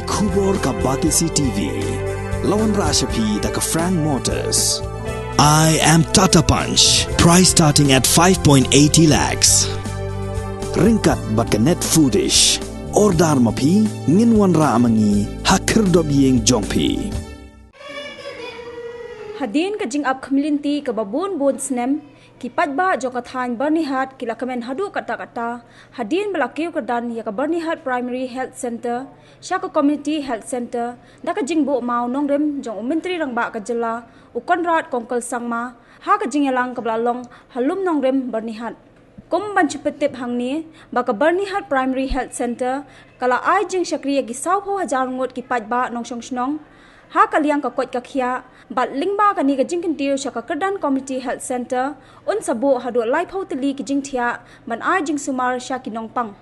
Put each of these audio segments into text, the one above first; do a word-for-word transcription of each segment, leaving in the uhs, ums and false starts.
Khubor ka Batesi T V. La wanrah sha phi da ka Frank Motors. I am Tata Punch. Price starting at five point eighty lakhs. Ryngkat bad ka Net Foodish. Order ma phi, ngin wanrah ma ngi ha khyrdop ïing jong phi. Hadien ka jingap khmih lynti kaba bun bun snem, ki paidbah jong ka thaiñ Byrnihat ki la kmen haduh katta katta, hadien ba la kiew kyrdan ïa ka Byrnihat Primary Health Centre sha ka Community Health Centre, da ka jingbuh maw nongrim jong u Myntri Rangbah ka jylla, u Conrad Kongkal Sangma, ha ka jingïalang kaba la long ha Lum Nongrim Byrnihat. Kum ban shu pyntip hangne, ba ka Byrnihat Primary Health Centre ka la ai jingshakri ïa ki sawphew hajar ngut ki paidbah nongshong shnong ha ka liang ka koit ka khiah, bad lyngba kane ka jingkyntiew sha ka kyrdan Community Health Centre, un sa buh haduh laiphew tylli ki jingthiah ban ai jingsumar sha ki nongpang.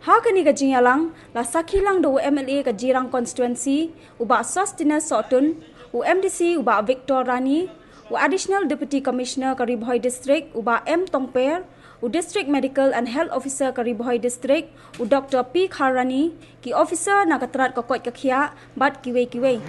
Ha kane ka jingïalang, la sakhi lang da u M L A ka Jirang Constituency, u Bah Sosthenes Sohtun, u M D C, u Bah Victor Rani, u Additional Deputy Commissioner ka Ri Bhoi District, u Bah M Tongper, u District Medical and Health Officer ka Ri Bhoi District, u Doctor P Kharrani, ki officer na ka tnat ka koit ka khiah, bad kiwei kiwei.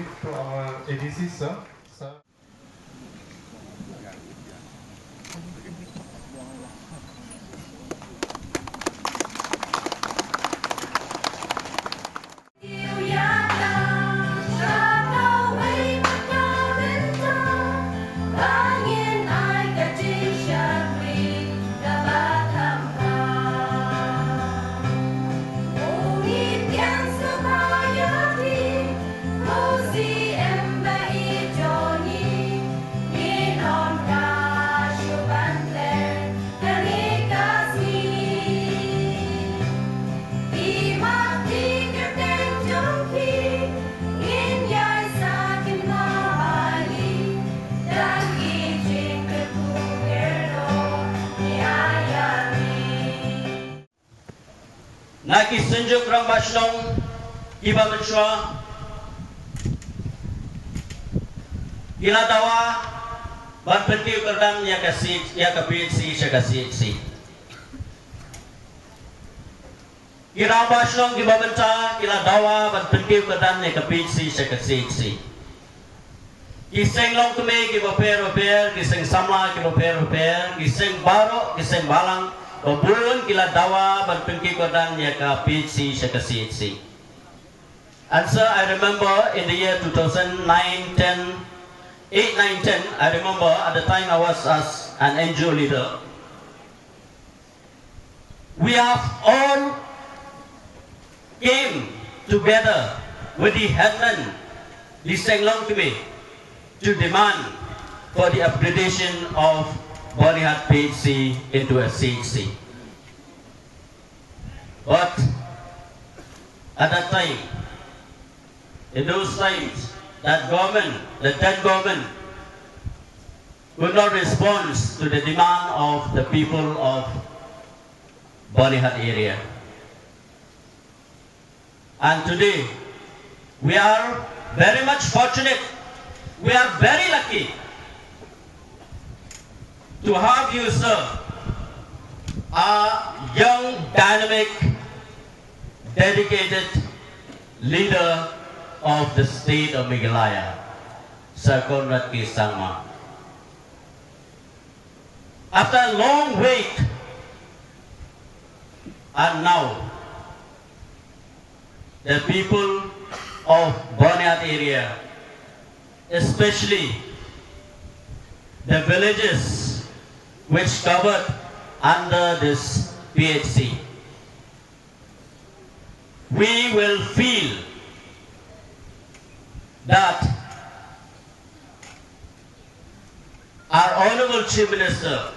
Na ki synjuk rangbah shnong kiba mynshuwa, ki la dawa ban pynkiew kyrdan ïa ka C H, ïa ka P H C sha ka C H C. Ki rangbah shnong kiba mynta ki la dawa ban pynkiew kyrdan ïa ka P H C sha ka C H C. Ki seng longkmie kiba pher bapher, ki seng samla kiba pher bapher, ki seng baroh, ki seng balang, ba bun ki la dawa ban pynkiew kyrdan ïa ka P H C sha ka C H C. And sir, I remember in the year two thousand nine, ten, eight, nine, ten, I remember at the time I was as an N G O leader. We have all came together with the headman, Liseng Longkmie, to demand for the upgradation of Byrnihat P H C into a C H C. But at that time, in those times, that government, the then government, could not respond to the demand of the people of Byrnihat area. And today, we are very much fortunate. We are very lucky to have you, sir, a young, dynamic, dedicated leader of the state of Meghalaya, Sir Conrad K Sangma. After a long wait, and now the people of Byrnihat area, especially the villages which covered under this P H C, we will feel that our Honorable Chief Minister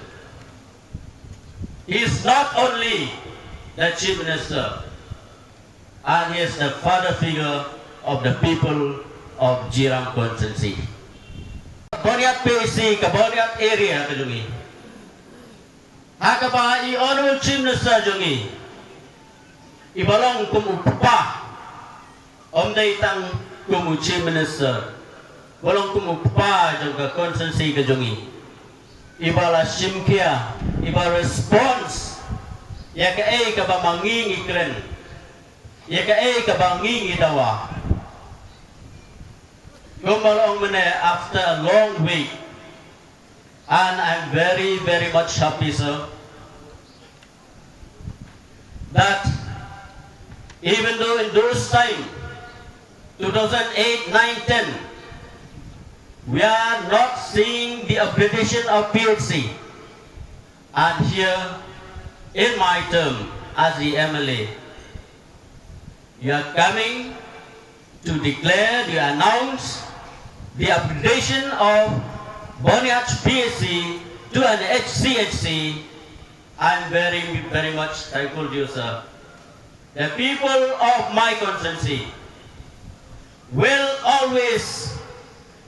is not only the Chief Minister, and he is the father figure of the people of Jirang constituency. Byrnihat P H C, ka Byrnihat area ka jong ngi. Ha kaba i Honorable Chief Minister jong ngi, iba long kum u kpa, ym dei tang kum u Chief Minister, ba long kum u kpa jong ka constituency ka jong ngi, iba la shim khia, iba response ïa kaei kaba ma ngi ngi kren. Ïa kaei kaba ngi ngi dawa. Kumba la ong mynne, after a long wait, and I'm very, very much happy, sir, that even though in those time, two thousand eight, nine, ten, we are not seeing the upgradation of P H C. And here, in my term as the M L A, you are coming to declare, to announce the upgradation of Bonythai P H C to an H C H C. I'm very, very much thankful to you, sir. The people of my constituency will always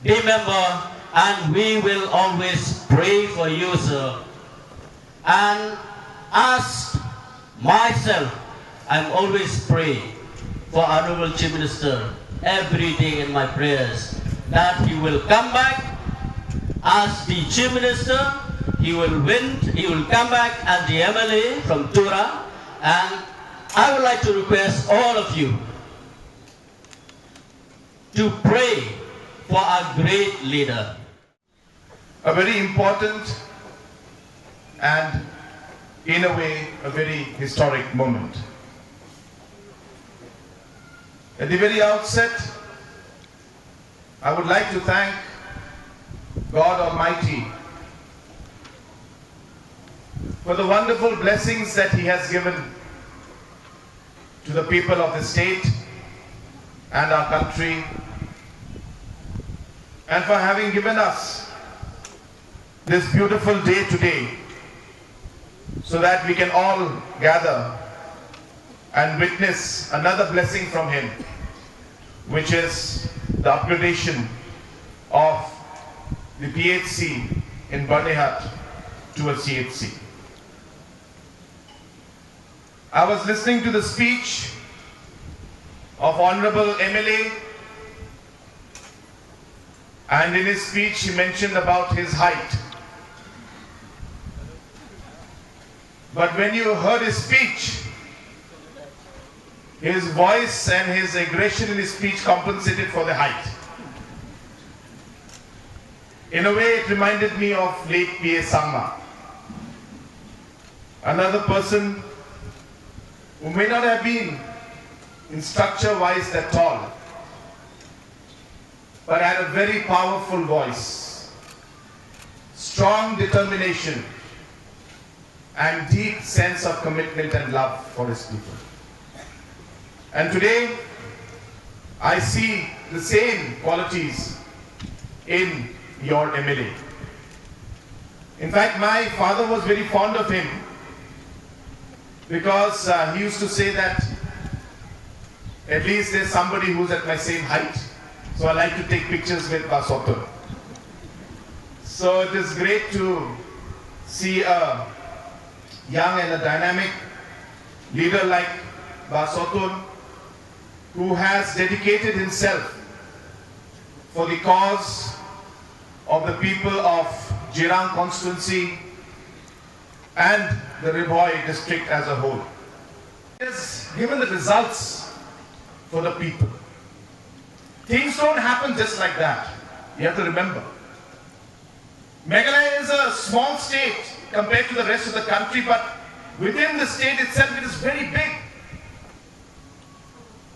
remember, and we will always pray for you, sir. And as myself, I'm always praying for Honorable Chief Minister every day in my prayers that he will come back as the Chief Minister. He will win. He will come back as the M L A from Tura. And I would like to request all of you to pray for our great leader. A very important and, in a way, a very historic moment. At the very outset, I would like to thank God Almighty for the wonderful blessings that He has given to the people of the state and our country, and for having given us this beautiful day today, so that we can all gather and witness another blessing from Him, which is the upgradation of the P H C in Byrnihat to a C H C. I was listening to the speech of Honorable M L A, and in his speech he mentioned about his height. But when you heard his speech, his voice and his aggression in his speech compensated for the height. In a way, it reminded me of late P A Sangma, another person who may not have been in stature wise that tall, but had a very powerful voice, strong determination, and deep sense of commitment and love for his people. And today, I see the same qualities in your M L A. In fact, my father was very fond of him because uh, he used to say that at least there's somebody who's at my same height. So I like to take pictures with Ba Sotun. So it is great to see a young and a dynamic leader like Ba Sotun, who has dedicated himself for the cause of the people of Jirang constituency and the Ri Bhoi district as a whole. It has given the results for the people. Things don't happen just like that. You have to remember. Meghalaya is a small state compared to the rest of the country, but within the state itself, it is very big.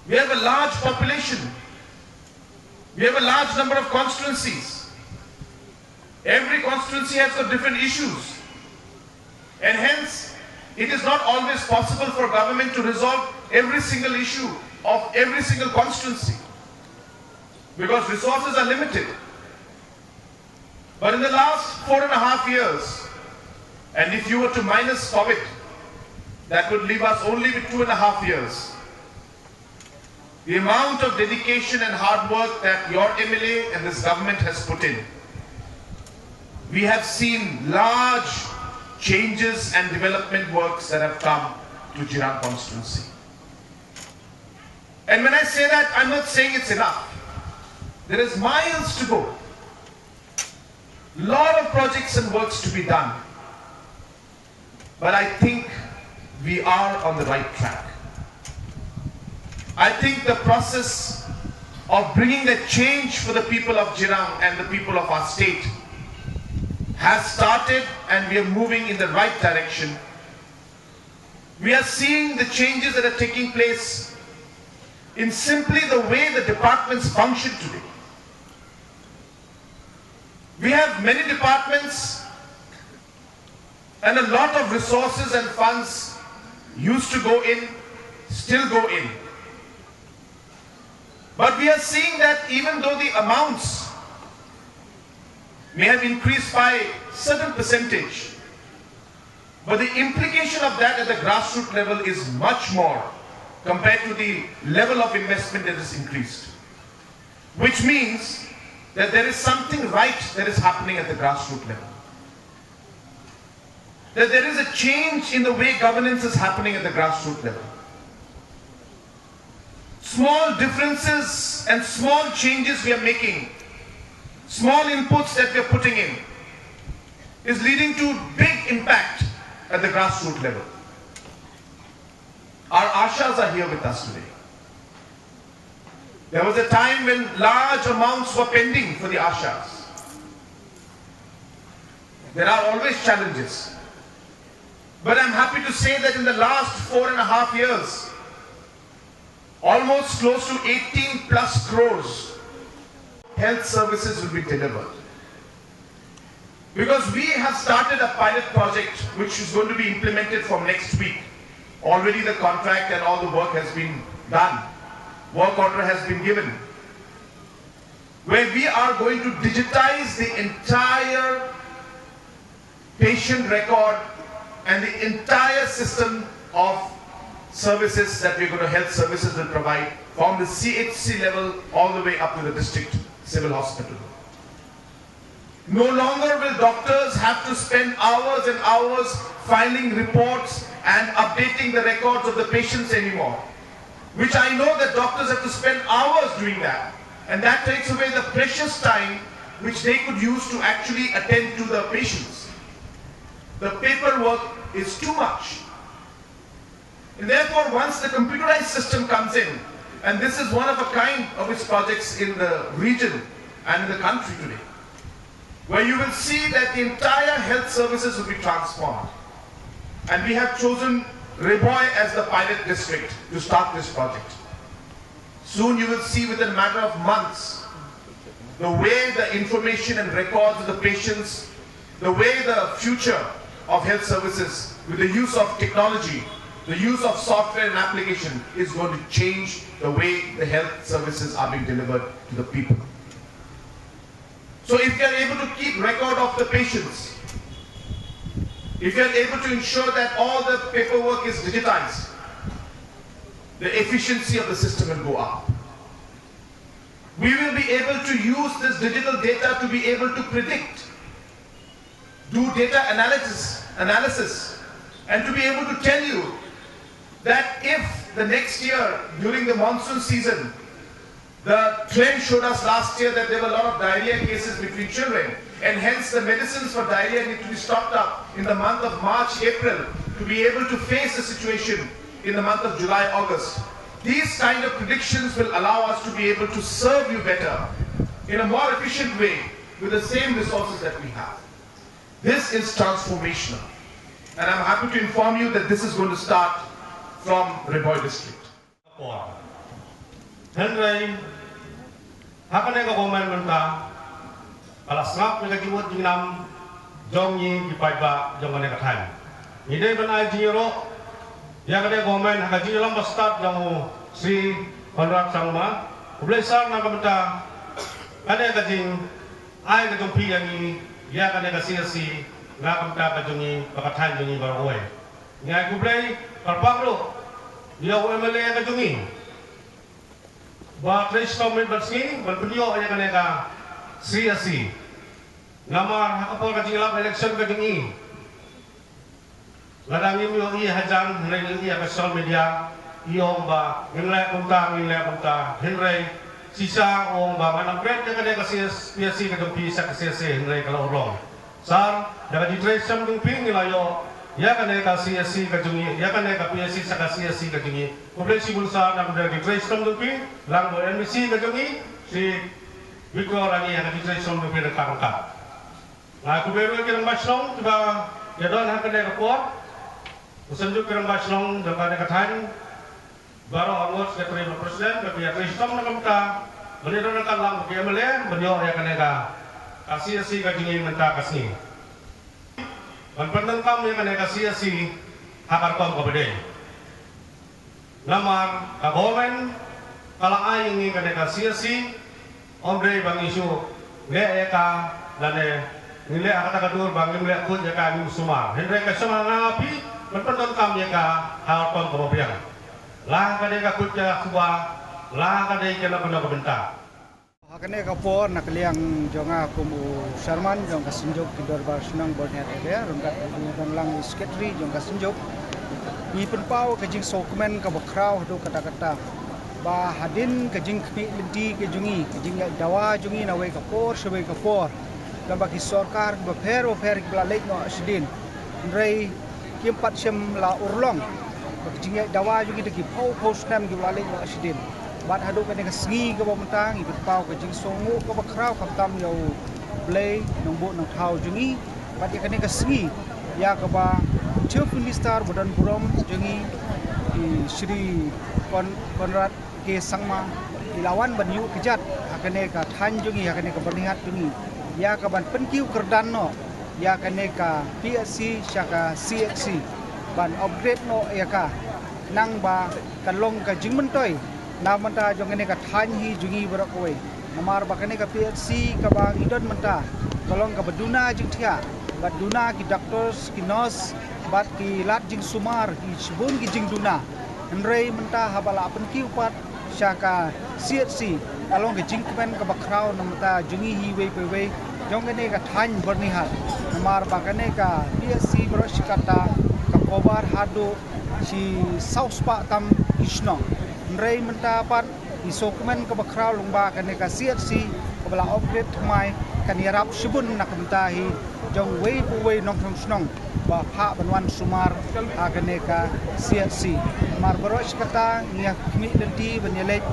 We have a large population. We have a large number of constituencies. Every constituency has got different issues. And hence, it is not always possible for government to resolve every single issue of every single constituency because resources are limited. But in the last four and a half years, and if you were to minus COVID, that would leave us only with two and a half years. The amount of dedication and hard work that your M L A and this government has put in, we have seen large changes and development works that have come to Jirang constituency. And when I say that, I'm not saying it's enough. There is miles to go. Lot of projects and works to be done. But I think we are on the right track. I think the process of bringing the change for the people of Jirang and the people of our state has started, and we are moving in the right direction. We are seeing the changes that are taking place in simply the way the departments function today. We have many departments and a lot of resources and funds used to go in, still go in. But we are seeing that even though the amounts may have increased by certain percentage, but the implication of that at the grassroots level is much more compared to the level of investment that is increased. Which means that there is something right that is happening at the grassroots level. That there is a change in the way governance is happening at the grassroots level. Small differences and small changes we are making, small inputs that we are putting in, is leading to big impact at the grassroots level. Our ASHAs are here with us today. There was a time when large amounts were pending for the ASHAs. There are always challenges. But I'm happy to say that in the last four and a half years, almost close to eighteen plus crores health services will be delivered. Because we have started a pilot project which is going to be implemented from next week. Already the contract and all the work has been done. Work order has been given. Where we are going to digitize the entire patient record and the entire system of services that we're going to, health services will provide, from the C H C level all the way up to the district civil hospital. No longer will doctors have to spend hours and hours filing reports and updating the records of the patients anymore, which I know that doctors have to spend hours doing that. And that takes away the precious time which they could use to actually attend to the patients. The paperwork is too much. And therefore, once the computerized system comes in, and this is one of a kind of its projects in the region and in the country today, where you will see that the entire health services will be transformed. And we have chosen Ri Bhoi as the pilot district to start this project. Soon you will see, within a matter of months, the way the information and records of the patients, the way the future of health services with the use of technology, the use of software and application is going to change the way the health services are being delivered to the people. So if you are able to keep record of the patients, if you are able to ensure that all the paperwork is digitized, the efficiency of the system will go up. We will be able to use this digital data to be able to predict, do data analysis, analysis, and to be able to tell you that if the next year during the monsoon season, the trend showed us last year that there were a lot of diarrhea cases between children, and hence the medicines for diarrhea need to be stocked up in the month of March, April, to be able to face the situation in the month of July, August. These kind of predictions will allow us to be able to serve you better in a more efficient way with the same resources that we have. This is transformational. And I'm happy to inform you that this is going to start from Ri Bhoi district. Hynrei ha kane ka government mynta ka la sngap ïa ka jingmut jingnam jong ngi ki paidbah jong kane ka thaiñ. Ngi dei ban ai jingïaroh ïa kane ka government ha ka jingïalam ba stad jong u Sri Conrad Sangma. Khublei sir na ka bynta kane ka jingai ka jong phi ïa ngi ïa kane ka C S C na ka bynta ka jong ngi bad ka thaiñ jong ngi baroh kawei. Ngi ai khublei kyrpang ruh ïa u M L A ka jong ngi ba trei shitom miet bad sngi ban pynïoh ïa kane ka C S C. Namar ha ka por ka jingïalap election ka jong ngi, lada ngim ïohi hajan hynrei ngi ïohi ha ka social media, i ong ba ngin leh kumta, ngin leh kumta, hynrei shisha u ong ba ngan upgrade ïa kane ka C S, C S C ka jong phi sha ka C S C hynrei ka la urlong. Sir, da ka jingtrei shitom jong phi ngi la ïoh Ïa kane ka C H C ka jong ngi, ïa kane ka P H C sha ka C H C ka jong ngi. Khublei shibun sir na ka bynta ka jingtrei shitom jong phi, lang bad M D C ka jong ngi, Shri Victor Rangi, ïa ka jingtrei shitom jong phi ryngkat ryngkat. Nga khublei ruh ïa ki rangbah shnong kiba ïa don ha kane ka por. U Synjuk ki rangbah shnong jong kane ka thaiñ, baroh ha ngut, secretary bad president, ba ki ïa trei shitom na ka bynta ban ïa don ryngkat lang bad ki M L A ban ïoh ïa kane ka, ka C H C ka jong ngi mynta ka sngi. Ban pyndonkam ïa kane ka C H C ha ka rukom kaba dei. Namar ka government ka la ai ïa ngi kane ka C H C, ym dei ba ngi shu leh ïa ka lane ngi leh ha kata ka dur ba ngim leh khuid ïa ka, ngim sumar. Hynrei ka shong ha nga ha phi ban pyndonkam ïa ka ha ka rukom kaba biang. La ka dei ka khuid ka suba, la ka dei kano kano ka bynta. Ha kane ka por, na ka liang jong nga kum u chairman jong ka Synjuk ki Dorbar Shnong Byrnihat Area, ryngkat u don lang u secretary jong ka Synjuk, ngi pynpaw ka jingsngewkmen kaba khraw haduh katta katta ba hadien ka jingkhmih lynti ka jong ngi, ka jingïaid dawa jong ngi nawei ka por shawei ka por, kaba ki sorkar kiba pher ba pher kiba la leit noh shadien, hynrei kim pat shym la urlong. Ba ka jingïaid dawa jong ngi da ki phew phew snem kiba la leit noh shadien. Bad haduh kane ka sngi kaba mynta ngi pynpaw ka jingsngewnguh kaba khraw khamtam ïa U Blei Nongbuh Nongthaw jong ngi. Bad ïa kane ka sngi, ïa kaba Chief Minister ba don burom jong ngi, i Shri Con-, Conrad K Sangma, i la wan ban ïuh kjat ha kane ka thaiñ jong ngi, ha kane ka Byrnihat jong ngi, ïa ka ban pynkiew kyrdan noh ïa kane ka P H C sha ka C H C, ban upgrade noh ïa ka, nang ba kan long ka jingmyntoi na bynta jong kane ka thaiñ hi jong ngi baroh kawei. Namar ba kane ka P H C kaba ngi don mynta ka long kaba duna jingthiah, ba duna ki doctors, ki nurse, bad ki lad jingsumar, ki shibun ki jingduna. Hynrei mynta haba la pynkiew pat sha ka C H C, ka long ka jingkmen kaba khraw na bynta jong ngi hi iwei pa iwei jong kane ka thaiñ Byrnihat. Namar ba kane ka P H C baroh shi katta ka cover haduh shi saw spah tam ki shnong. Hynrei mynta pat ngi sngewkmen kaba khraw lyngba kane ka C H C kaba la upgrade thymmai, kan ïarap shibun na ka bynta hi jong uwei pa uwei nongshong shnong ba phah ban wan sumar ha kane ka C H C. Namar baroh shi katta ngi ïa khmih lynti ban ïaleit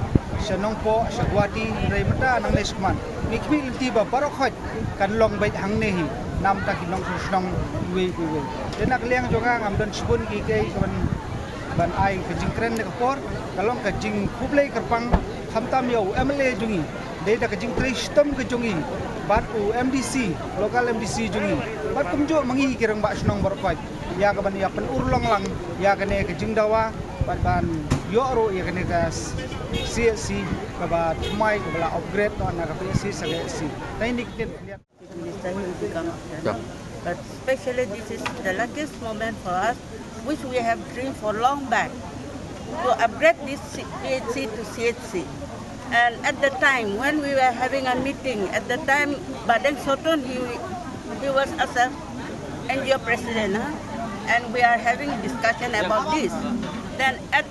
sha Nongpoh, sha Guwahati, hynrei mynta nangne shakhmat ngi khmih lynti ba baroh khoit kan long beit hangne hi na bynta ki nongshong shnong iwei pa iwei. Te na ka liang jong nga ngam don shibun kiei kiei ka ban, ban ai ka jingkren na ka por, ka long ka jingkhublei kyrpang khamtam ïa u M L A jong ngi, dei da ka jingtrei shitom ka jong ngi bad u M D C, local M D C jong ngi, bad kumjuh ma ngi ki rangbah shnong baroh khoit, ïa ka ban ïa pynurlong lang ïa kane ka jingdawa bad ban ïoh ruh ïa kane ka C H C kaba thymmai kaba la upgrade noh na ka P H C sha ka C H C. Thank you. Minister, he will become after. Yeah. But especially, this is the luckiest moment for us, which we have dreamed for long back, to upgrade this C-, P H C to C H C. And at the time when we were having a meeting, at the time Bah Deng Sohtun, he, he was as a N G O president, huh? And we are having discussion about this. Then at,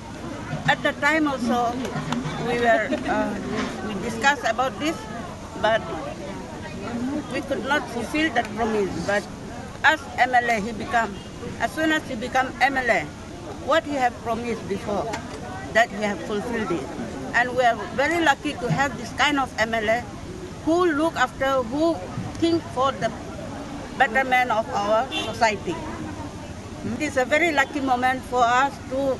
at the time also, we were, uh, we discussed about this, but we could not fulfill that promise. But as M L A, he become, as soon as he become M L A, what he have promised before, that he have fulfilled it. And we are very lucky to have this kind of M L A who look after, who think for the betterment of our society. It is a very lucky moment for us to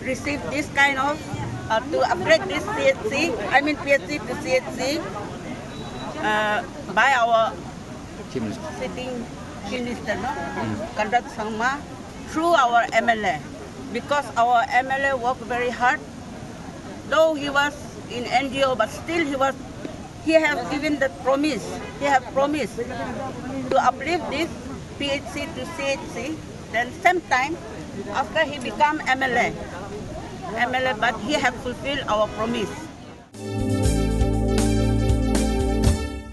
receive this kind of, uh, to upgrade this C H C, I mean P H C to C H C, uh, by our Chief Minister. Sitting Chief Minister, no? Mm. Conrad Sangma, through our M L A, because our M L A work very hard. Though he was in N G O, but still he was, he has given the promise. He have promised to uplift this P H C to C H C. Then same time, after he become M L A, M L A, but he have fulfilled our promise.